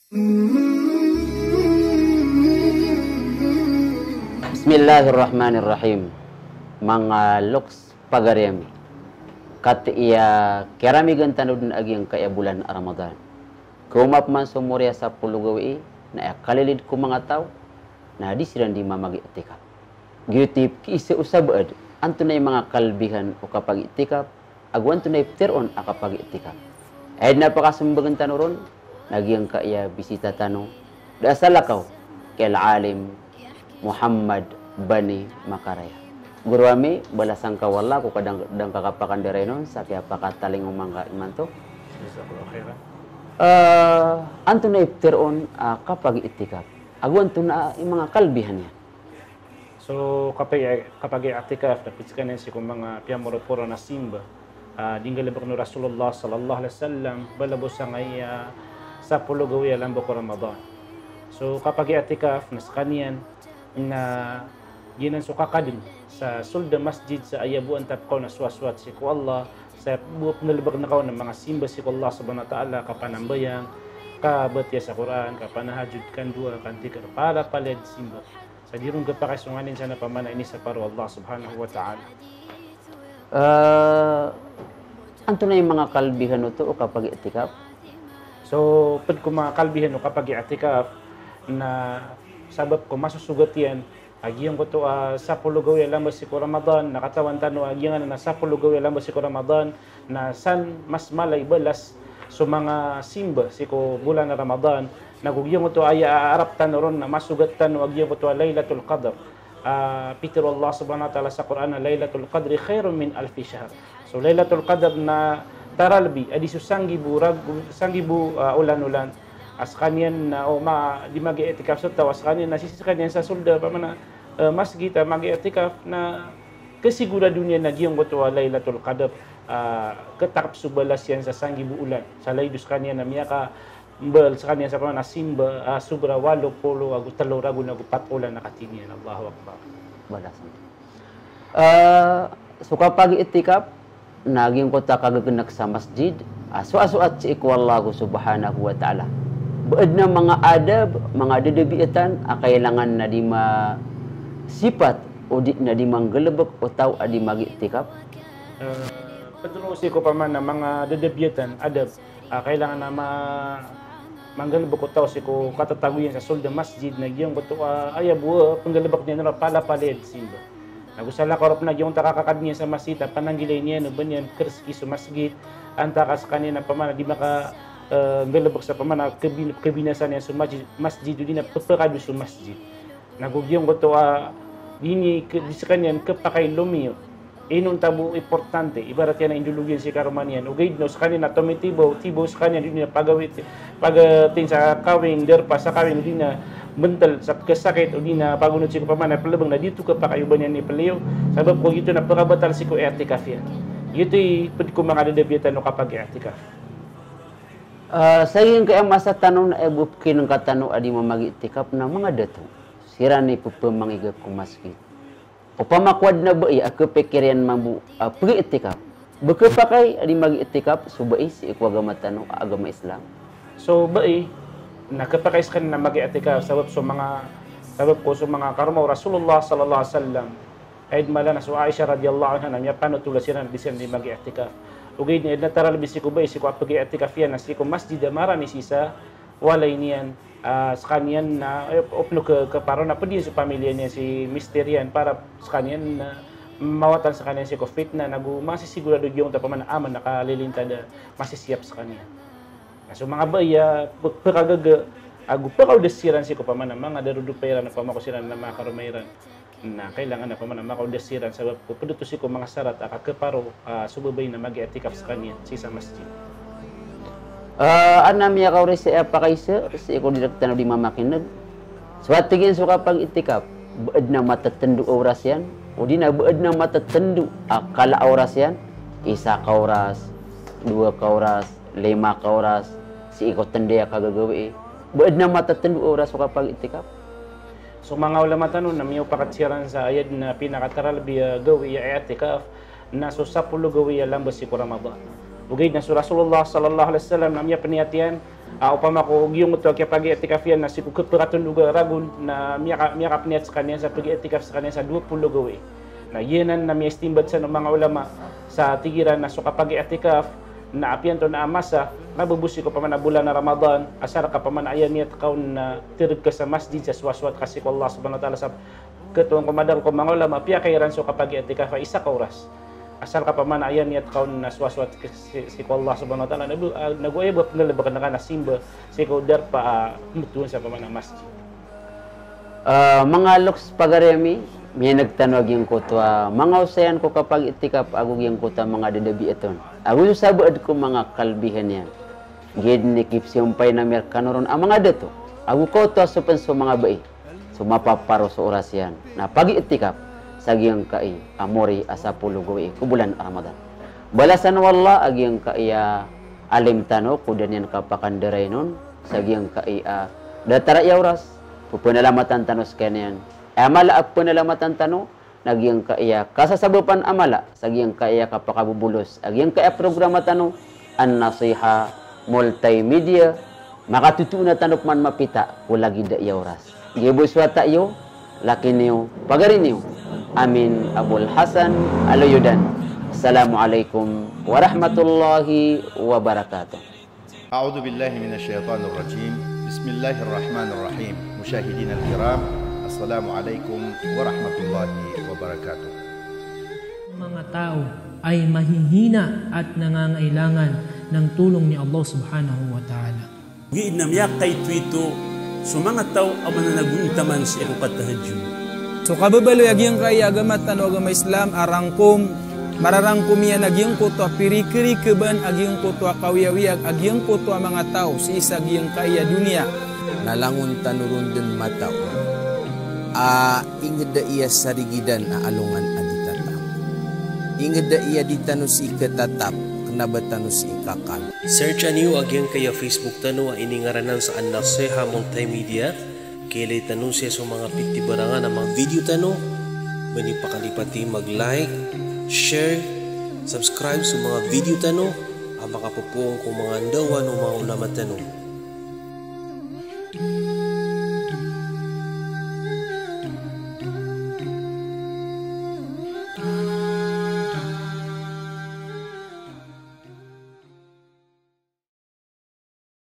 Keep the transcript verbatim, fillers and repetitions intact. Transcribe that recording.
Bismillahirrahmanirrahim. Manga loks pagari ami. Katii a kiyaramigan tano dn a giyangkaya bolan a Ramadan. Kawma pman so moriya sapolo gawii na aya kalilid ko manga taw na di siran di mamag-i'tikaf. Giyoto i kiisa o sabaad, antonaa i manga kalbihan o kapag-i'tikaf, ago antonaa i ptharoon a kapag-i'tikaf. Aya dn a pakasmbagn tano ron na giyangkaya bisita tano, da a salakaw ki Al-Alim Muhammad Bani Makaraya. Goro ami, balasan ka o Allah ko kadang, dangka kapakandaray on sa kiyapakatalingoma ngka imanto. Jazakallahu khairan. Eh, antonaa i ptharoon a kapag-i'tikaf, ago antonaa i manga kalbihan iyan? So, kapag, kapag-i'tikaf, na pd skaniyan sii ko manga piyamoroporo na simba a di nggalbkn o Rasulullah sallallahu alaihi wasallam, bala bo sangkai a sapolo gawii a lamba ko Ramadan. So, kapag-i'tikaf na skaniyan na giyanan so kakadn sa sold a masjid sa aya bo antap ka on a sowasowat sii ko Allah, sa bo pnggalbkn ka on a manga simba sii ko Allah subhanahu wa ta'ala, kapanambayang, kabatiya sa Qur'an, kapanahajjud, kandoa, kandhikr, palapalaya dn simba. Sa di ron khapakay so nganin sa na pamana inisapar o Allah subhanahu wa ta'ala. Eh, antonaa i manga kalbihan oto o kapag-i'tikaf? So, pd ko manga kalbihan o kapag-i'tikaf na sabap ko masosogat iyan a giyangkoto a sapolo gawii a lamba sii ko Ramadan, na katawan tano a giyanan a sapolo gawii a lamba sii ko Ramadan, na san mas mala i balas so manga simba sii ko bolan a Ramadan, na go giyangkoto a aya a arap tano ron na masogat tano a giyangkoto a Lailatul Qadr. Ah, pitharo o Allah subhanahu wa ta'ala sa Qur'an a, "Lailatul Qadri khairun min alfi shahr." So, Lailatul Qadr na taralbi a di so sanggibo rag-, sanggibo, ah, olan-olan. A skaniyan na, o ma-, di mag-i'tikaf so taw, a skaniyan na sii skaniyan sa sold a, pamana, eh, masjid a mag-i'tikaf na kasigurado niyan a giyangkoto a Lailatul Qadr, ah, khatakp so balas iyan sa sanggibo olan. Sa lagid o skaniyan na miyakambal skaniyan sa pamana simba, ah, sobra walo polo ago tlo ragon ago pat olan a katiniyan. Allahu Akbar. Balasan. Eh, so kapag-i'tikaf na giyangkoto a kagagnak sa masjid a soasoat sii ko Allah subhanahu wa ta'ala. Ba adn a manga adab, manga dadabiatan a kailangan na di masipat odi na di manggalbk o taw a di mag-i'tikaf? Eh, pd ron sii ko pamana manga dadabiatan, adab, a kailangan a ma-, manggalbk o taw sii ko katatago iyan sa sold a masjid na giyangkoto a aya bo a pnggalbk niyan ron a palapalaya dn simba. Na go salakaw ron pn a giyangkoto a kakakadn iyan sa masjid a pananggilai niyan o ba niyan krzki so masjid, antaa ka skaniyan a pamana di maka, eh, nggalbk sa pamana kabin-, kabinasa niyan so masjid, masjid odi na ppakado so masjid. Na go giyangkoto a di niyan k-, di skaniyan khapakay lomiyo. Inonta bo importante, ibarat iyan a indolog iyan sii karoma niyan. Ogaid na o skaniyan na tomitibaw, tibaw skaniyan, odi na pagawit, pagawit sa kawing, darpa sa kawing, odi na bntl sa kasakit, odi na pagonot sii ko pamana plbng na di oto khapakay o ba niyan ipliyo. Sabap ko giyoto na pkabatal sii ko i'tikaf iyan. Giyoto i pd ko manga dadabiatan o kapag-i'tikaf. Ah, sa giyangkaya masa tano na aya bo pkinngka tano a di mamag-i'tikaf na manga dato. Siran i pphamangig ko masjid. Opama ko adn a bai a khapikir iyan mambo a pag-i'tikaf, ba khapakay a di mag-i'tikaf so bai sii ko agama tano a agama Islam? So bai na khapakay skaniyan a mag-i'tikaf sabap so manga, sabap ko so manga karoma o Rasulullah sallallahu alaihi wasallam. Aya dn mala na so Aisha radhiyallahu anha na miyapanothol a siran a di siran di mag-i'tikaf. Ogaid na aya dn a taralbi sii ko bai sii ko a pag-i'tikaf iyan na sii ko masjid a marani sii sa walay niyan, ah, skaniyan na, eh, opno kh-, khaparo na pd iyan so pamilya niyan, si mister iyan, para skaniyan na mawatan skaniyan sii ko fitnah, na go masisigurado giyangkoto a pamana aman a kalilintad a masisiyap skaniyan. Na so manga bai a p-, pkagaga, ago pkaodas siran sii ko pamana manga darodopa iran, opama ko siran na manga karoma iran. Na kailangan a pamana makaodas siran sabap ko pd oto sii ko manga sarat a kakhaparo, ah, so babay na mag-i'tikaf skaniyan sii sa masjid. Ah, adn a miyakaori sii a pakaisa sii ko di rktano di mamakin'g. So a tig iyan so kapag-i'tikaf, ba adn a matatndo a oras iyan, odi na ba adn a matatndo a kala a oras iyan, isa ka oras, dowa ka oras, lima ka oras, sii ko tnday a kagagawii. Ba adn a matatndo a oras so kapag-i'tikaf. So manga ulama tano na miyaopakat siran sa aya dn a pinakataralbi a gawii a i'tikaf na so sapolo gawii a lamba sii ko Ramadan. Ogaid na so Rasulullah sallallahu alaihi wasallam na miyapniyat iyan A opama ko giyangkoto a kiyapag-i'tikaf iyan na sii ko kapakatondog a ragon na miyaka-, miyakapniyat skaniyan sa pag-i'tikaf skaniyan sa dowa polo gawii. Na giyanan na miya-istinbat san o manga ulama sa tig iran na so kapag-i'tikaf na apiya antonaa a masa, na bo sii ko opama na bolan a Ramadan, asar ka opama na aya niyat ka on na tireg ka sa masjid sa sowasowat ka sii ko Allah Subhanahu wa Ta'ala sa Ketoon ko madakl ko manga ulama, piyakay iran so kapag-i'tikaf a isa ka oras. Asal ka opama na aya niyat ka on na sowasowat sii, sii ko Allah Subhanahu wa Ta'ala, na go, ah, na go aya bo a pnggalbkn ka na simba sii ko darpa a pmbtowan sa opama na masjid. Ah, manga loks pagari ami, miyaneg tano a giyangkoto a manga osayan ko kapag-i'tikaf ago giyangkoto a manga dadabiat on. Ago so sabaad ko manga kalbihan iyan. Giya dn i kipsiyompay ami rkano ron a manga dato. Ago kaoto a so pn so manga bai. So mapaparo so oras iyan na pag-i'tikaf sa giyangkai a mori a sapolo gawii ko bolan a Ramadan. Balasan o Allah a giyangkai a alim tano ko da niyan kapakandarainon sa giyangkai a datar a oras, pphanalamatan tano skaniyan. Aya mala a pphanalamatan tano na giyangkai a kasasabapan a mala sa giyangkai a kapakabobolos a giyangkai a programa tano, An-Nasiha Multimedia, makatotoon a tano pman mapita ko lagid a oras. Giya bo so wata iyo, laki niyo, pagari niyo, Amin Abul Hasan Aloyodan. Assalamu alaikum warahmatullahi wabarakatuh. أعوذ بالله من الشيطان الرجيم. بسم الله الرحمن الرحيم. مشاهدينا الكرام، السلام عليكم ورحمة الله وبركاته. Manga tao ay mahihina at nangangailangan ng tulong ni Allah Subhanahu wa Ta'ala. Giya na miyakaitoito so manga tao a mananagontaman sii ko katahajjud. So kababaloy a giyangkai a agama tano a agama Islam a rangkom, mararangkom iyan a giyangkoto a pirikrikban a giyangkoto a kawiyawiyag a giyangkoto a manga tao sii sa giyangkai a doniya. Na langon tano ron dn matao a ingd a aya sarigidan a alongan a di tatap. Ingd a aya di tano sii khatatap, kna ba tano sii kakal. Search-a niyo a giyangkai a Facebook tano a iningaranan sa An-Nasiha Multimedia. Kailay tano sii so manga pitibarangan a manga video tano. Ba niyo pakalipati mag-like, share, subscribe so manga video tano a makapopoon ko manga ndawan o manga ulama tano.